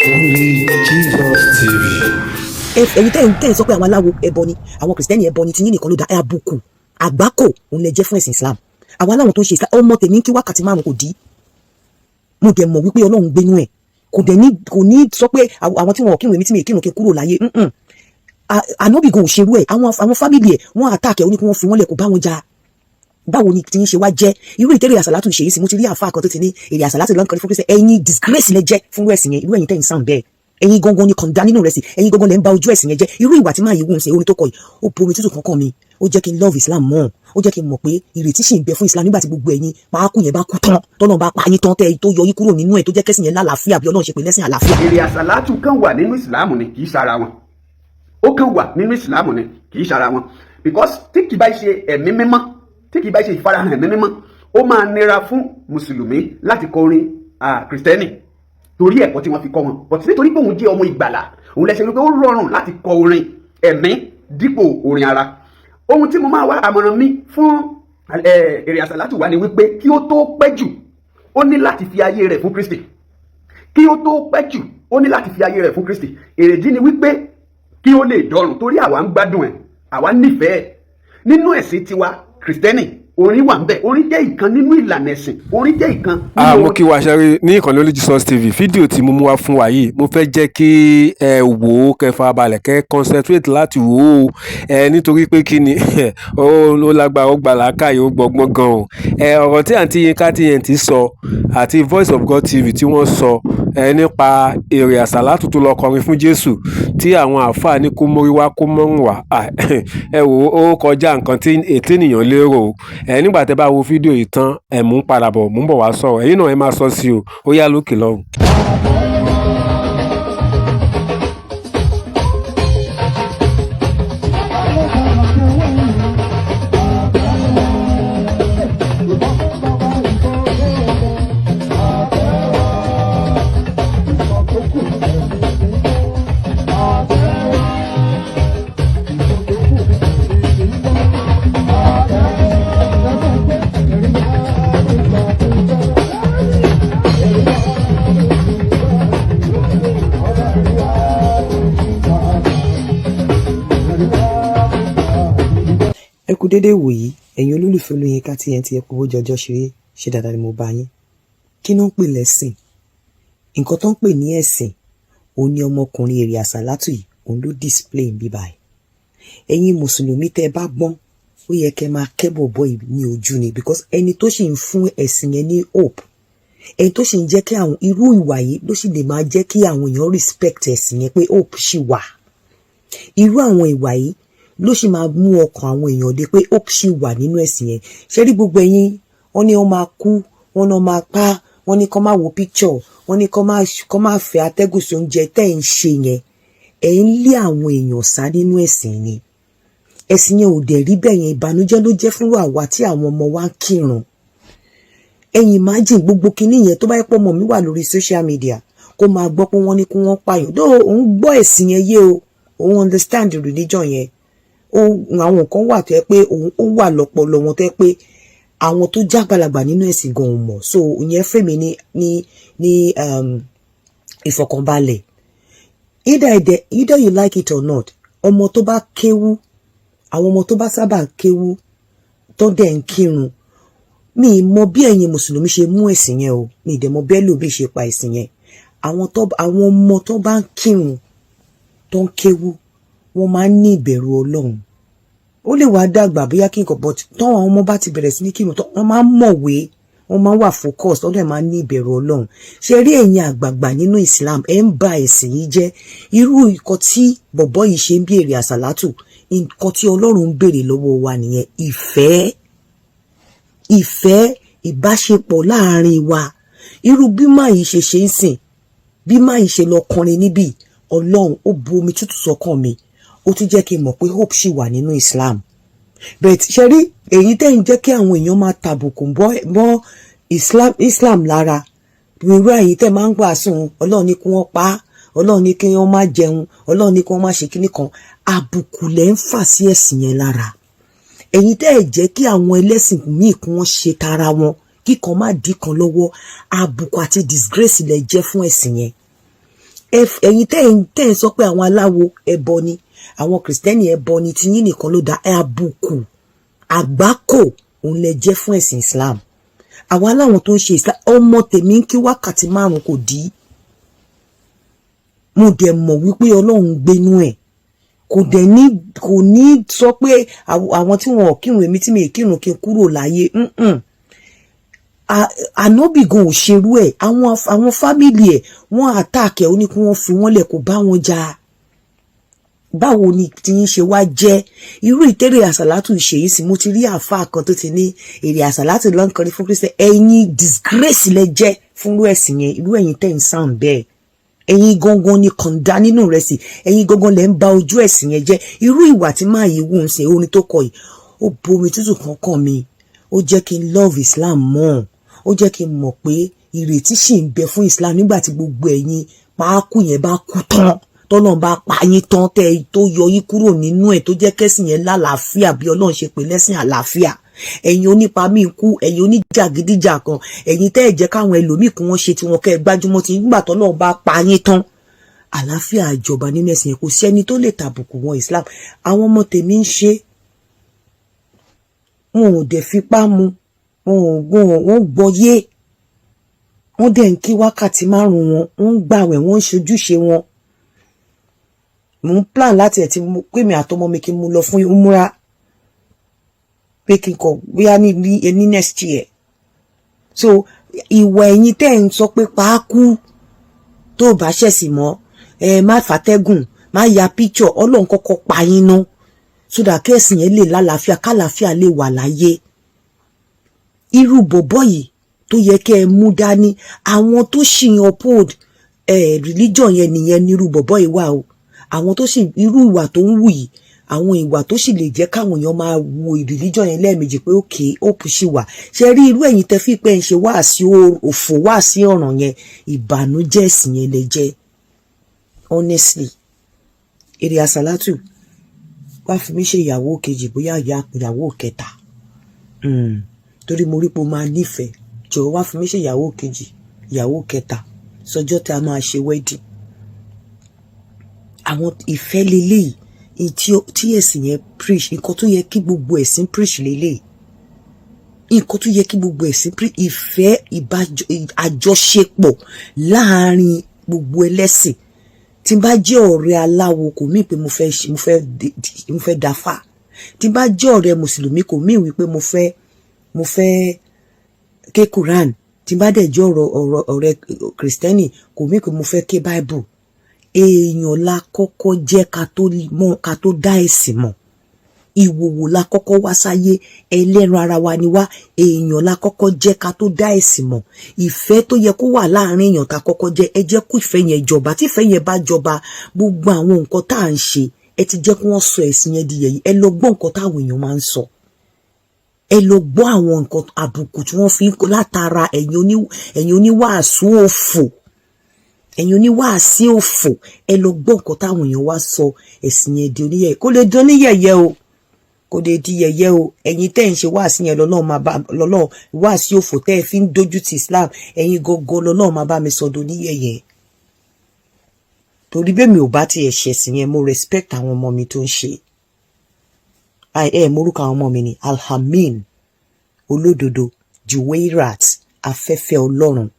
Only Jesus TV. Ẹ̀yin tẹ́ ń sọ pé àwọn aláwo ẹbọ ni, àwọn Kìrìsìtẹ́nì ẹbọ ni, tiyín nìkan ló da. Àbùkù àgbákò òun lè jẹ́ fún ẹ̀sìn Islam. Àwọn aláwọn tó ń ṣe Islam, ọmọ tèmi ń kí wákàtí 5 kò dí. Mo dẹ̀ mọ̀ wípé Ọlọ́run gbénú ẹ̀, kò dẹ̀ ní, kò ní sọ pé àwọn tí wọn ò kírun, èmi tí mi ì kírun, kí n kúrò láyé. Ànábì gan ò ṣerú ẹ̀. Àwọn family ẹ̀, wọ́n attack ẹ̀, ó ní kí wọ́n fi wọ́n lẹ̀, kó bá wọn jà. Báwo ni tí ń ṣe wá jẹ́ irú ìtẹ́rẹ̀ àsàlátù ṣèyí sí? Mo ti rí àfa kan tó ti ní èrè àsàlátù lọ́nkàn fún Kristi. Ẹ̀yin, disgrace lẹ jẹ́ fún ẹ̀sìn yẹn. Irú ẹ̀yin tẹ́ ń sàn bẹ́ẹ̀, ẹ̀yin gangan ni kọ̀ǹda nínú rẹ̀ sí. Ẹ̀yin gangan lẹ ń ba ojú ẹ̀sìn yẹn jẹ́. Irú ìwà tí máa yí wù ń ṣe, orin tó kọ yìí, ó bomi tútù kankan mi, ó jẹ́ kí n love Islam mọ́, ó jẹ́ kí n mọ̀ pé ìrètí sì ń bẹ fún Islam nígbà tí gbogbo ẹ̀yin pàákù yẹn bá kú tán, tọ́nà bá pa yín tán, tẹ́ tó yọ yín kúrò nínú ẹ̀, tó jẹ́ kẹ́sìn yẹn lálàáfíà bí Ọlọ́run ṣe pè lẹ́sìn àlàáfíà. Èrè àsàlátù kan wà nínú ìsìláàmù ni, kì í ṣara wọn. Ó kàn wà nínú ìsìláàmù ni, kì í ṣara wọn, because tí kì bá ṣe ẹ̀mí mímọ́, tí kì bá ṣe ìfarahàn ẹ̀mí mímọ́, ó máa nira fún mùsùlùmí láti kọrin kìrìsìtẹ́nì torí ẹ̀kọ́ tí wọ́n fi kọ́ wọn. But nítorí pé òun jẹ́ ọmọ ìgbàlà, òun lẹ́sẹ̀ wípé ó rọrùn láti kọ orin ẹ̀mí dípò orin ara. Ohun tí mo máa wá àmọ̀ràn mi fún èrè àsàlátù wá ni wípé kí ó tó pẹ́ jù, ó ní láti fi ayé rẹ̀ fún Kristi. Kí ó tó pẹ́ jù, ó ní láti fi ayé rẹ̀ fún Kristi. Èrèdí ni wípé kí ó lè dọ̀run, torí àwa ń gbádùn ẹ̀, àwa nífẹ̀ẹ́ nínú ẹ̀sìn tiwa kìrìsìtẹ́nì. Orin wà ń bẹ̀, orin jẹ́ ìkan nínú ìlànà ẹ̀sìn, orin jẹ́ ìkan. Mo kí wa ṣẹ́rí ní ìkànnì Only Jesus TV. Fídíò tí mo mú wá fún wa yìí, mo fẹ́ jẹ́ kí ẹ wò ó, kẹ́ farabalẹ̀, kẹ́ concentrate láti wò ó ẹ, nítorí pé kí ni, ó lágbára, ó gbà làákàyè, ó gbọ́gbọ́n gan o. Ẹ ọ̀rọ̀ tí àǹtí Yinka TNT sọ àti Voice of God TV tí wọ́n sọ ẹ nípa èrè àsàlátù tó lọ kọrin fún Jésù, tí àwọn àáfàá ní kó mórí wá, kó mọ́rùn wá, ẹ wò ó, kọjá nǹkan tí ètò ènìyàn lérò ẹ. Nígbà tẹ́ bá wo fídíò yìí tán, ẹ mú ń padà bọ̀, mú ń bọ̀ wá sọ̀rọ̀. Ẹ̀yin náà ẹ máa sọ sí o. Ó yá, lókè lọ́hùn. Ẹ kú déédéé wòyí, ẹ̀yin olólùfẹ́ Olóyinka TNT. Ẹ kú bójú ọjọ́ ṣeré ṣe dáadáa ni mo bá yín. Kí ló ń pè lẹ́sìn? Nǹkan tó ń pè ní ẹ̀sìn, òun ni ọmọkùnrin èrè àsàlátù yìí, òun ló display ń bí báyìí. Ẹ̀yin mùsùlùmí, tẹ́ ẹ bá gbọ́n, ó yẹ kẹ́ máa kẹ́bọ̀ bọ́ ní ojú ni, because ẹni tó sì ń fún ẹ̀sìn yẹn ní hope, ẹni tó sì ń jẹ́ kí àwọn irú ìwà yìí ló sì lè máa jẹ́ kí àwọn èèyàn respect ẹ̀sìn yẹn pé hope ṣì wà. Irú àwọn ìwà yìí ló sì máa mú ọkàn àwọn èèyàn dé pé hope ṣì wà nínú ẹ̀sìn yẹn. Ṣé rí gbogbo ẹ̀yin, wọ́n ní wọ́n máa kú, wọ́n náà máa pa, wọ́n ní kó máa wo picture, wọ́n ní kó máa fẹ́ atẹ́gùn sí oúnjẹ tẹ́ ẹ̀ ń ṣe yẹn, ẹ̀ ń lé àwọn èèyàn sá nínú ẹ̀sìn ni. Ẹ̀sìn yẹn ò dẹ̀ rí bẹ́ẹ̀ yẹn. Ìbànújẹ́ ló jẹ́ fún àwa tí àwọn ọmọ wa ń kírun. Ẹ̀yin imagine gbogbo kinní yẹn, tó bá yẹ pé ọmọ mi wà lórí social media, kó máa gbọ́ pé wọ́n ní kí wọ́n pààyàn dó. Òun gbọ́ ẹ̀sìn yẹn yé o, òun understand religion yẹn ó. Àwọn nǹkan wà tó yẹ pé òun ó wà lọ́pọlọ wọn, tó yẹ pé àwọn tó jágbàlagbà nínú ẹ̀sìn gan ò mọ̀. So ìyẹn fèmí ní ìfọ̀kànbalẹ̀. Either you like it or not, ọmọ tó bá kéwú, àwọn ọmọ tó bá sábà kéwú, tó dẹ̀ ń kírun, mi ì mọ bí ẹ̀yin mùsùlùmí ṣe mú ẹ̀sìn yẹn o, mi ì dẹ̀ mọ bí ẹlòmíì ṣe pa ẹ̀sìn yẹn. Àwọn ọmọ tó bá ń kírun, tó ń kéwú, wọ́n máa ń ní ìbẹ̀rù Ọlọ́run. Ó lè wá dàgbà bóyá kí nǹkan, but tọ́wọ́n àwọn ọmọ bá ti bẹ̀rẹ̀ sí ní kírun, wọ́n máa ń mọ̀wé, wọ́n máa ń wà focus, wọ́n dẹ̀ máa ń ní ìbẹ̀rù Ọlọ́run. Ṣe rí ẹ̀yin àgbààgbà nínú Islam, ẹ̀ ń ba ẹ̀sìn yìí jẹ́. Irú nǹkan tí bọ̀bọ́ yìí ṣe ń béèrè àsàlátù, nǹkan tí Ọlọ́run ń béèrè lọ́wọ́ wa nìyẹn. Ìfẹ́, ìfẹ́, ìbáṣepọ̀ láàrin wa. Irú bí máa yìí ṣe ṣe ń sìn, bí máa yìí ṣe lọ kọrin níbí, Ọlọ́run ó bu omi tútù sọ́kàn mi, ó tún jẹ́ kí n mọ̀ pé hope ṣì wà nínú Islam. But ṣe rí èyí tẹ́ ń jẹ́ kí àwọn èèyàn máa tàbùkù mọ́ Islam lára, irú èyí tẹ́ máa ń gbà sùn, Ọlọ́run ní kí wọ́n pa á, Ọlọ́run ní kí wọ́n má jẹun, Ọlọ́run ní kí wọ́n má ṣe kíní kan, àbùkù lẹ́ ń fà sí ẹ̀sìn yẹn lára. Ẹ̀yin tẹ́ ẹ̀ jẹ́ kí àwọn ẹlẹ́sìn míì kí wọ́n ṣe tara wọn, kíkan má dí kan lọ́wọ́, àbùkù àti disgrace lẹ jẹ́ fún ẹ̀sìn yẹn. Ẹ̀yin tẹ́ ń sọ pé àwọn aláwo ẹbọ ni, àwọn Kìrìsìtẹ́nì ẹbọ ni, tiyín nìkan ló dá. Àbùkù àgbákò òun lẹ jẹ́ fún ẹ̀sìn Islam. Àwa aláwọn tó ń ṣe Islam, ọmọ tèmi ń kí wákàtí 5 kò dí. Mo dẹ̀ mọ̀ wípé Ọlọ́run gbénú ẹ̀, kò dẹ̀ ní, kò ní sọ pé àwọn tí wọn ò kírun, èmi tí mi ì kírun, kí n kúrò láyé. Ànábì gan ò ṣerú ẹ̀. Àwọn family ẹ̀ wọ́n attack ẹ̀, ó ní kí wọ́n fi wọ́n lẹ̀, kó bá wọn jà. Báwo ni tí yín ṣe wá jẹ́ irú ìtẹ́rẹ̀ àsàlátù ṣèyí sí? Mo ti rí àáfàá kan tó ti ní èrè àsàlátù lọ́nkọrin fún Christian. Ẹ̀yin, disgrace lẹ jẹ́ fún irú ẹ̀sìn yẹn. Irú ẹ̀yin tẹ́ ń sàn bẹ́ẹ̀, ẹ̀yin gangan ni kànda nínú rẹ̀ sí. Ẹ̀yin gangan lẹ ń ba ojú ẹ̀sìn yẹn jẹ́. Irú ìwà tí máa yìí wù ń ṣe, orin tó kọ yìí, ó bomi tútù kankan mi, ó jẹ́ kí n love Islam more, ó jẹ́ kí n mọ̀ pé ìrètí ṣì ń bẹ fún Islam nígbà tí gbogbo ẹ̀yin páákù yẹn bá kú tán, tọ́lọ́run bá pa yín tán, tẹ́ tó yọ yín kúrò nínú ẹ̀, tó jẹ́ kẹ́sìn yẹn lálàáfíà bí Ọlọ́run ṣe pè lẹ́sìn àlàáfíà. Ẹ̀yin onípa mí kú, ẹ̀yin oníjàgídíjàkan, ẹ̀yin tẹ́ ẹ̀ jẹ́ káwọn ẹlòmíì kí wọ́n ṣe tiwọn, kẹ́ ẹ gbájúmọ́ ti nígbà tọ́lọ́run bá pa yín tán, àlàáfíà ìjọba nínú ẹ̀sìn yẹn. Kò sẹ́ni tó lè tàbùkù wọn Islam. Àwọn ọmọ tèmi ń ṣe, wọn ò dẹ̀ fipá mu wọn ò wọ́n gbọ́yé, wọ́n dẹ̀ ń kí wákàtí 5 wọn, wọ́n ń gbàwẹ̀, wọ́n ń ṣojúṣe wọn. Mò ń plan láti ẹ̀ tí pé mi àtọmọ mi kí n mú lọ fún umura, pé kí n kọ bóyá ní next year. So ìwà ẹ̀yin tẹ́ ń sọ pé pàákú tó bá ṣẹ̀sìn mọ́ ẹ, má fàtẹ́gùn, má ya picture, Ọlọ́run kọ́kọ́ pa yín ná, so that kẹ́sìn yẹn lè lálàáfíà, kálàáfíà lè wà láyé. Irú bọ̀bọ̀ yìí tó yẹ kẹ́ ẹ mú dání, àwọn tó ṣì ń uphold religion yẹn nìyẹn nírú bọ̀bọ̀ yìí wà o. Àwọn tó sì irú ìwà tó ń wù yìí, àwọn ìwà tó sì lè jẹ́ káwọn èèyàn máa wo religion yẹn lẹ́ẹ̀mejì pé òkè hope ṣì wà. Ṣe rí irú ẹ̀yin tẹ́ fi pé ń ṣe wáàsí òfò, wáàsí ọ̀ràn yẹn, ìbànújẹ́ ẹ̀sìn yẹn lè jẹ́. Honestly, èrè àsálátù wá fi mí ṣe ìyàwó kejì, bóyá ìyàwó kẹta, torí mo rí pé o máa nífẹ̀ẹ́. Jọ̀wọ́, wá fi mí ṣe ìyàwó kejì, ìyàwó kẹta, sọjọ́ tí a máa ṣe wedding. Àwọn ìfẹ́ leléyìí tí ẹ̀sìn yẹn preach, nǹkan tó yẹ kí gbogbo ẹ̀sìn preach leléyìí, nǹkan tó yẹ kí gbogbo ẹ̀sìn preach, ìfẹ́, àjọṣepọ̀ láàárín gbogbo ẹlẹ́sìn. Tí n bá jẹ́ ọ̀rẹ́ aláwo, kò mí pé mo fẹ́ dáfà. Tí n bá jẹ́ ọ̀rẹ́ mùsùlùmí, kò mí wípé mo fẹ́ ké Quran. Tí n bá dẹ̀ jẹ́ ọ̀rẹ́ kìrìsìtẹ́nì, kò mí pé mo fẹ́ ké Bible. Èèyàn la kọ́kọ́ jẹ́ ká tó mọ̀, ká tó dá ẹ̀sìn mọ̀. Ìwòwò la kọ́kọ́ wá sáyé, ẹlẹ́ran ara wa ni wá. Èèyàn la kọ́kọ́ jẹ́ ká tó dá ẹ̀sìn mọ̀. Ìfẹ́ tó yẹ kó wà láàrin èèyàn tá kọ́kọ́ jẹ́, ẹ jẹ́ kó ìfẹ́ yẹn jọba. Tí ìfẹ́ yẹn bá jọba, gbogbo àwọn nǹkan tá à ń ṣe, ẹ ti jẹ́ kí wọ́n sọ ẹ̀sìn yẹn di yẹ̀yẹ́. Ẹ lọ gbọ́ nǹkan táwọn èèyàn máa ń sọ, ẹ lọ gbọ́ àwọn nǹkan àbùkù tí wọ́n fi ń látara ẹ̀yin oníwàásù òfò, ẹ̀yin oníwàásí òfò. Ẹ lọ gbọ́ nǹkan táwọn èèyàn wá sọ ẹ̀sìn yẹn di oníyẹ̀yẹ́. Kó lè di oníyẹ̀yẹ́ o, kò lè di yẹ̀yẹ́ o. Ẹ̀yin tẹ́ ń ṣe wáàsí yẹn, lọ́lọ́run máa bá lọ́lọ́run wáàsí òfò tẹ́ ẹ fi ń dojú ti Islam, ẹ̀yin gangan lọ́lọ́run máa bá mi sọ di oníyẹ̀yẹ́. Torí bẹ́ẹ̀ mi ò bá tiẹ̀ ṣẹ̀sìn yẹn, mo respect àwọn ọmọ mi tó ń ṣe ẹ. Morúkọ àwọn ọmọ mi ni Alhamin, olódodo, Juweirat, afẹ́fẹ́ Ọlọ́run.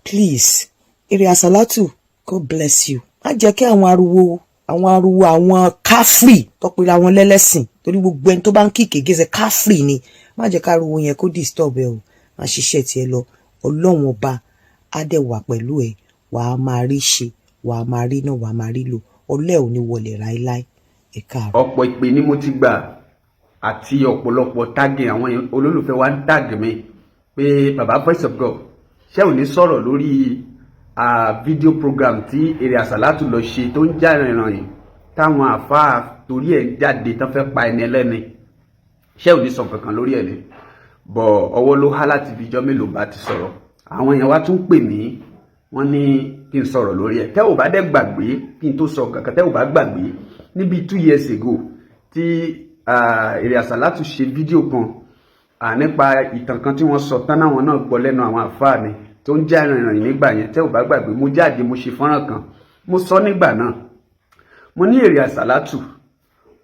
Please, èrè àsálátù, God bless you. Má jẹ́ kí àwọn ariwo àwọn káfrì tọpẹ́ra wọn lẹ́lẹ́sìn, torí gbogbo ẹni tó bá ń kíkè gẹ́sẹ̀ káfrì ni. Má jẹ́ káriwo yẹn kó disturb ẹ o. Má ṣiṣẹ́ tiẹ̀ lọ. Ọlọ́run Ọba á dẹ̀ wà pẹ̀lú ẹ. Wàá máa rí ṣe, wàá máa rí náà, wàá máa rí lò. Ọlẹ́ ò ní wọlé ráíláí. Ẹ káàárọ̀. Ọ̀pọ̀ ìpè ni mo ti gbà àti ọ̀pọ̀lọpọ̀ tag. Àwọn olólùfẹ́ wa ń tag mi pé, "Bàbá Voice of God, ṣé ò ní sọ̀rọ̀ lórí video program tí èrè àsàlátù lọ ṣe tó ń já ìrìnrìn táwọn àfáà torí ẹ̀ ń jáde tán fẹ́ pa ẹni ẹlẹ́ni? Ṣé ò ní sọ kankan lórí ẹ̀ ni?" Bọ̀ ọwọ́ ló há láti fi ijọ́ mélòó bá ti sọ̀rọ̀. Àwọn èèyàn wa tún pè mí, wọ́n ní kí n sọ̀rọ̀ lórí ẹ̀. Tẹ́ ò bá dẹ́ gbàgbé, kí n tó sọ kankan, tẹ́ ò bá gbàgbé, níbi 2 years ago tí èrè àsàlátù ṣe fídíò kan nípa ìtàn kan tí wọ́n sọ tán náwọn náà gbọ́ lẹ́nu àwọn àfáà ni. tó ń já ìrìnrìn nígbà yẹn, tẹ́ ò bá gbàgbé, mo jáde, mo ṣe fọ́nrán kan, mo sọ nígbà náà, mo ní Èrè Àsàlátù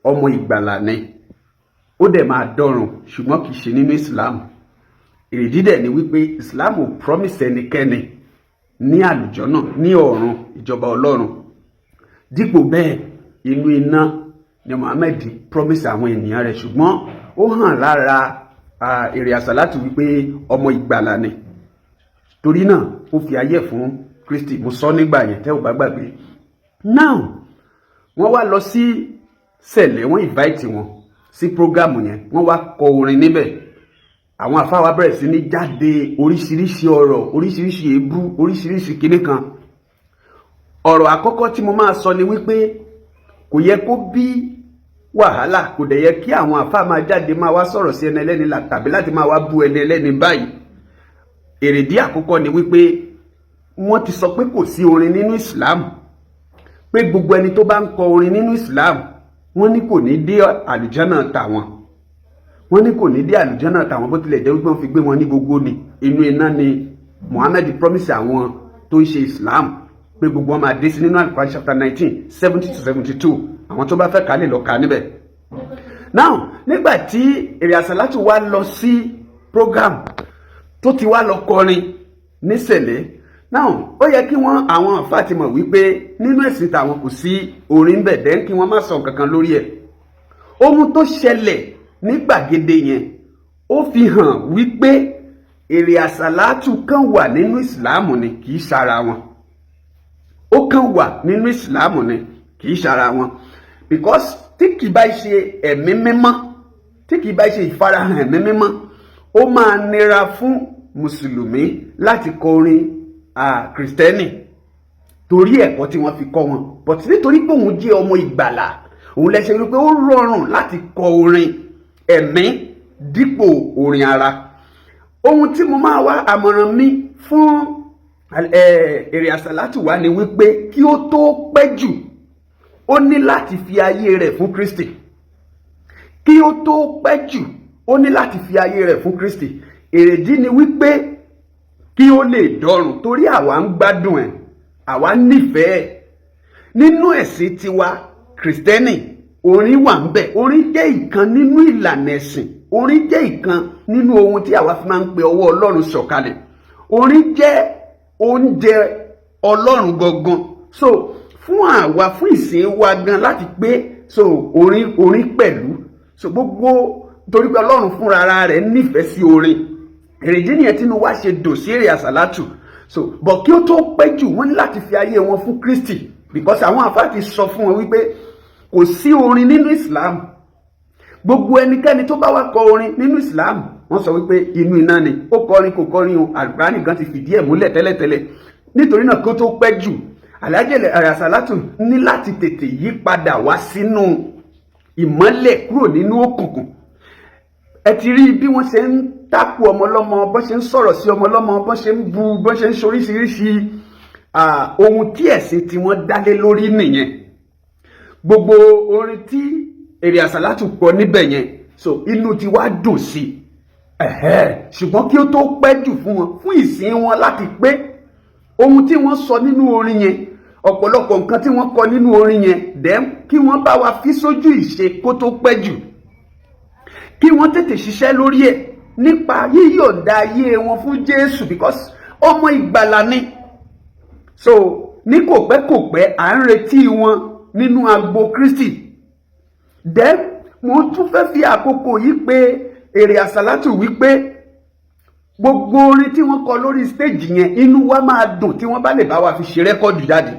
ọmọ ìgbàlà ni, ó dẹ̀ máa dọ́run, ṣùgbọ́n kì í ṣe nínú Islam. Èrèdí dẹ̀ ni wípé Islam ò promise ẹnikẹ́ni ní àlùjọ́nà, ní ọ̀run, ìjọba Ọlọ́run. Dípò bẹ́ẹ̀, inú iná ni Muhammed promise àwọn ènìyàn rẹ̀. Ṣùgbọ́n ó hàn lára Èrè Àsàlátù wípé ọmọ ìgbàlà ni, torí náà ó fi ayé fún Kristi. Mo sọ nígbà yẹn, tẹ́ ò bá gbàgbé. Now, wọ́n wá lọ sí Sẹ̀lẹ̀, wọ́n invite wọn sí program yẹn, wọ́n wá kọ orin níbẹ̀. Àwọn àfáà wa bẹ̀rẹ̀ sí ní jáde, oríṣiríṣi ọ̀rọ̀, oríṣiríṣi èébú, oríṣiríṣi kinní kan. Ọ̀rọ̀ àkọ́kọ́ tí mo máa sọ ni wípé kò yẹ kó bí wàhálà, kò dẹ̀ yẹ kí àwọn àfáà máa jáde máa wá sọ̀rọ̀ sí ẹni ẹlẹ́ni tàbí láti máa wá bú ẹni ẹlẹ́ni báyìí. Èrèdí àkọ́kọ́ ni wípé wọ́n ti sọ pé kò sí orin nínú Islam, pé gbogbo ẹni tó bá ń kọ orin nínú Islam, wọ́n ní kò ní dé àlùjánà tàwọn, wọ́n ní kò ní dé àlùjánà tàwọn, bó tilẹ̀ jẹ́ wípé wọ́n fi gbé wọn ní gbogbo ni inú iná ni Muhammed promise àwọn tó ń ṣe Islam pé gbogbo wọn máa dé sí nínú Al-Quran chapter 19, 70 to 72. Àwọn tó bá fẹ́ kà lè lọ kà níbẹ̀. Now, nígbà tí Èrè Àsàlátù wá lọ sí program, tó ti wá lọ kọrin nísẹ̀lẹ̀, now, ó yẹ kí wọ́n, àwọn àfáà ti mọ̀ wípé nínú ẹ̀sìn tàwọn kò sí orin bẹ̀ dẹ́n, kí wọ́n má sọ nǹkan kan lórí ẹ̀. Ohun tó ṣẹlẹ̀ ní gbàgede yẹn, ó fi hàn wípé Èrè Àsàlátù kan wà nínú Ìsìláàmù ni, kì í ṣara wọn. Ó kàn wà nínú Ìsìláàmù ni, kì í ṣara wọn, because tí kì bá ṣe Ẹ̀mí Mímọ́, tí kì bá ṣe ìfarahàn Ẹ̀mí Mímọ́, ó máa nira fún mùsùlùmí láti kọrin kìrìsìtẹ́nì, torí ẹ̀kọ́ tí wọ́n fi kọ́ wọn. But nítorí pé òun jẹ́ ọmọ ìgbàlà, òun lẹ ṣe rí pé ó rọrùn láti kọ orin ẹ̀mí dípò orin ara. Ohun tí mo máa wá àmọ̀ràn mi fún Èrè Àsàlátù wá ni wípé kí ó tó pẹ́ jù, ó ní láti fi ayé rẹ̀ fún Kristi. Kí ó tó pẹ́ jù, ó ní láti fi ayé rẹ̀ fún Kristi. Èrèdí ni wípé kí ó lè dọ̀run, torí àwa ń gbádùn ẹ̀, àwa nífẹ̀ẹ́. Nínú ẹ̀sìn tiwa kìrìsìtẹ́nì, orin wà ń bẹ̀. Orin jẹ́ ìkan nínú ìlànà ẹ̀sìn. Orin jẹ́ ìkan nínú ohun tí àwa fi máa ń pe ọwọ́ Ọlọ́run sọ̀kalẹ̀. Orin jẹ́ oúnjẹ Ọlọ́run gangan. So fún àwa, fún ìsìn wa gan láti pé, so orin, orin pẹ̀lú, so gbogbo, torí pé Ọlọ́run fúnra ara rẹ̀ nífẹ̀ẹ́ sí orin. Èrèdí nìyẹn tínú wa ṣe dò sí Èrè Àsàlátù. So but kí ó tó pẹ́ jù, wọ́n ní láti fi ayé wọn fún Kristi, because àwọn àfáà ti sọ fún wọn wípé kò sí orin nínú Islam. Gbogbo ẹnikẹ́ni tó bá wá kọ orin nínú Islam, wọ́n sọ wípé inú iná ni. Ó kọrin, kò kọrin o, Àlùkùránì gan ti fìdí ẹ̀ múlẹ̀ tẹ́lẹ̀tẹ́lẹ̀. Nítorí náà, kó tó pẹ́ jù, Alhaji Èrè Àsàlátù ní láti tètè yí padà wá sínú ìmọ́lẹ̀, kúrò nínú òkùnkùn. Ẹ ti rí bí wọ́n ṣe ń tákù ọmọlọ́mọ, bọ́n ṣe ń sọ̀rọ̀ sí ọmọlọ́mọ, bọ́n ṣe ń bu, bọ́n ṣe ń ṣoríṣiríṣi. Ohun tí ẹ̀sìn tí wọ́n dálé lórí nìyẹn. Gbogbo orin tí Èrè Àsàlátù kọ níbẹ̀ yẹn, so inú ti wá dùn sí i. Ṣùgbọ́n kí ó tó pẹ́ jù fún wọn, fún ìsìn wọn láti pé, ohun tí wọ́n sọ nínú orin yẹn, ọ̀pọ̀lọpọ̀ nǹkan tí wọ́n kọ nínú orin yẹn dẹ́m, kí wọ́n bá wa fi sójú ìṣe kó tó pẹ́ jù, kí wọ́n tètè ṣiṣẹ́ lórí ẹ̀ nípa yíyọ̀ǹda ayé wọn fún Jésù, because ọmọ ìgbàlà ni. So ní kò pẹ́ kò pẹ́, à ń retí wọn nínú agbo Kristi. Then mo tún fẹ́ fi àkókò yìí pé Èrè Àsàlátù wípé gbogbo orin tí wọ́n kọ lórí stage yẹn, inú wa máa dùn tí wọ́n bá lè bá wa fi ṣe record jáde.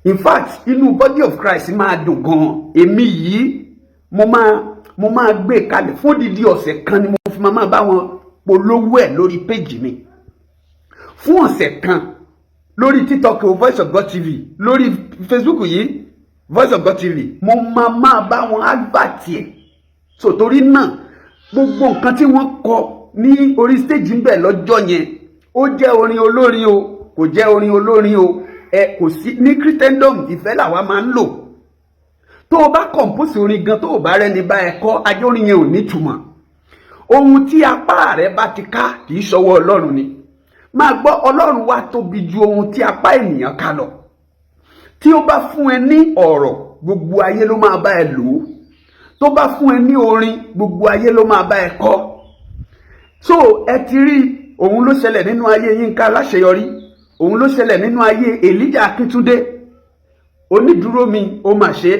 In fact, inú body of Christ máa dùn gan-an. Èmi yìí, mo máa gbé kalẹ̀ fún odidi ọ̀sẹ̀ kan ni mo fi máa bá wọn polówó ẹ̀ lórí péjì mi fún ọ̀sẹ̀ kan, lórí TikTok o, Voice of God TV, lórí Facebook yìí, Voice of God TV, mo máa bá wọn advert ẹ̀. So torí náà, gbogbo nǹkan tí wọ́n kọ ní orí stage ń bẹ̀ lọ́jọ́ yẹn, ó jẹ́ orin olórin o, kò jẹ́ orin olórin o, ẹ kò sí ní Christendom, ìfẹ́ làwa máa ń lò. Tó o bá compose orin gan, tó o bá rẹ́ni bá ẹ kọ́, ajé orin yẹn ò ní túmọ̀. Ohun tí apá rẹ bá ti ká, kì í ṣọwọ́ Ọlọ́run ni. Máa gbọ́, Ọlọ́run wa tóbi ju ohun tí apá ènìyàn ká lọ. Tí ó bá fún ẹ ní ọ̀rọ̀, gbogbo ayé ló máa bá ẹ lò ó. Tó bá fún ẹ ní orin, gbogbo ayé ló máa bá ẹ kọ. So ẹ ti rí, òun ló ṣẹlẹ̀ nínú ayé Yínká Aláṣeyọrí, òun ló ṣẹlẹ̀ nínú ayé Elijah Akíntúndé. Onídùúró mi, ó mà ṣe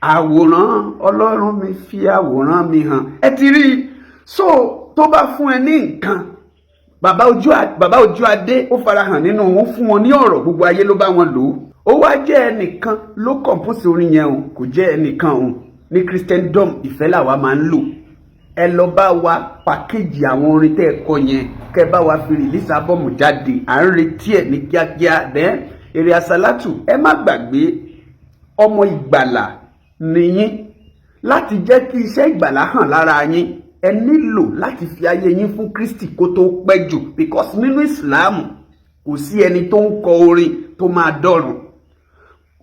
àwòrán Ọlọ́run mi, fi àwòrán mi hàn. Ẹ ti rí i. So tó bá fún ẹ ní nǹkan, bàbá ojú adé, ó farahàn nínú òun, fún wọn ní ọ̀rọ̀, gbogbo ayé ló bá wọn lò ó. Ó wá jẹ́ ẹnìkan ló compose orin yẹn o, kò jẹ́ ẹnìkan o. Ní Christendom, ìfẹ́ làwa máa ń lò. Ẹ lọ bá wa package àwọn orin tẹ́ ẹ kọ yẹn, kẹ́ bá wa fi release album jáde. À ń retí ẹ̀ ní kíákíá. Then Èrè Àsálátù, ẹ má gbàgbé, ọmọ ìgbàlà nìyín. Láti jẹ́ kí iṣẹ́ ìgbàlà hàn lára yín, ẹ nílò láti fi ayé yín fún Kristi kó tó pẹ́ jù, because nínú Ìsìláàmù, kò sí ẹni tó ń kọ orin tó máa dọ̀run.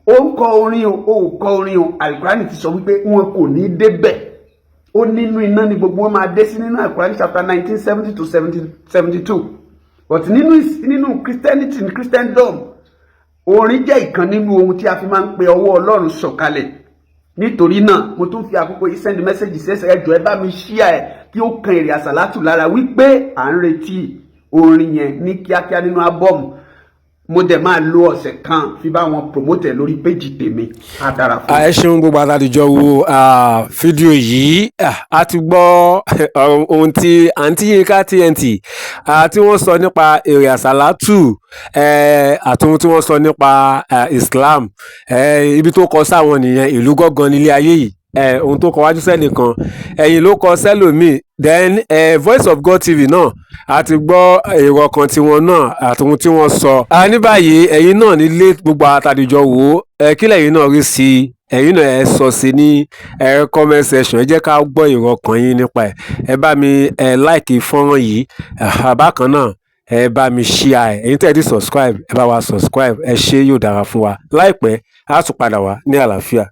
Ó ń kọ orin o, ó kọ orin o, Alukurani ti sọ wípé wọn kò ní débẹ̀. Ó nínú iná ni gbogbo wọn máa dé sí, nínú Alukurani chapter 19 70 to 72. But nínú Christianity, ní Christendom, orin jẹ́ ìkan nínú ohun tí a fi máa ń pe ọwọ́ Ọlọ́run sọ̀kalẹ̀. Nítorí náà, mo tún fi àkókò yìí send message sẹ́sẹ̀. Ẹ jọ̀ọ́, ẹ bá mi share ẹ kí ó kan Èrè Àsàlátù lára wípé à ń retí orin yẹn ní kíákíá nínú album. Mo dẹ̀ máa lo ọ̀sẹ̀ kan fi bá wọn promote ẹ̀ lórí page tèmi. Á dára fún Ẹ ṣeun gbogbo àtàdìjọ wo fídíò yìí. A ti gbọ́ ohun tí àǹtí Yínká TNT tí wọ́n sọ nípa Èrè Àsàlátù àti ohun tí wọ́n sọ nípa Islam. Ibi tó kọ sáwọn nìyẹn. Ìlú gángan nílé ayé yìí. Ohun tó kọ wájú sẹ́nìkan, ẹ̀yìn ló kọ sẹ́lòmíì. Then Voice of God TV náà, a ti gbọ́ èrò ọkàn tiwọn náà àti ohun tí wọ́n sọ. A ní báyìí, ẹ̀yin náà nílé, gbogbo àtàdìjọ wò ó, kí lẹ̀yin náà rí sí i? Ẹ̀yin náà ẹ sọ sí ní comment section. Ẹ jẹ́ ká gbọ́ èrò ọkàn yín nípa ẹ̀. Ẹ bá mi ẹ like fọ́nrán yìí. Bákan náà, ẹ bá mi share ẹ. Ẹ̀yin tẹ́ ẹ ti subscribe, ẹ bá wa subscribe. Ẹ ṣé, yóò dára fún wa. Láìpẹ́, á tún padà wá ní àlàáfíà.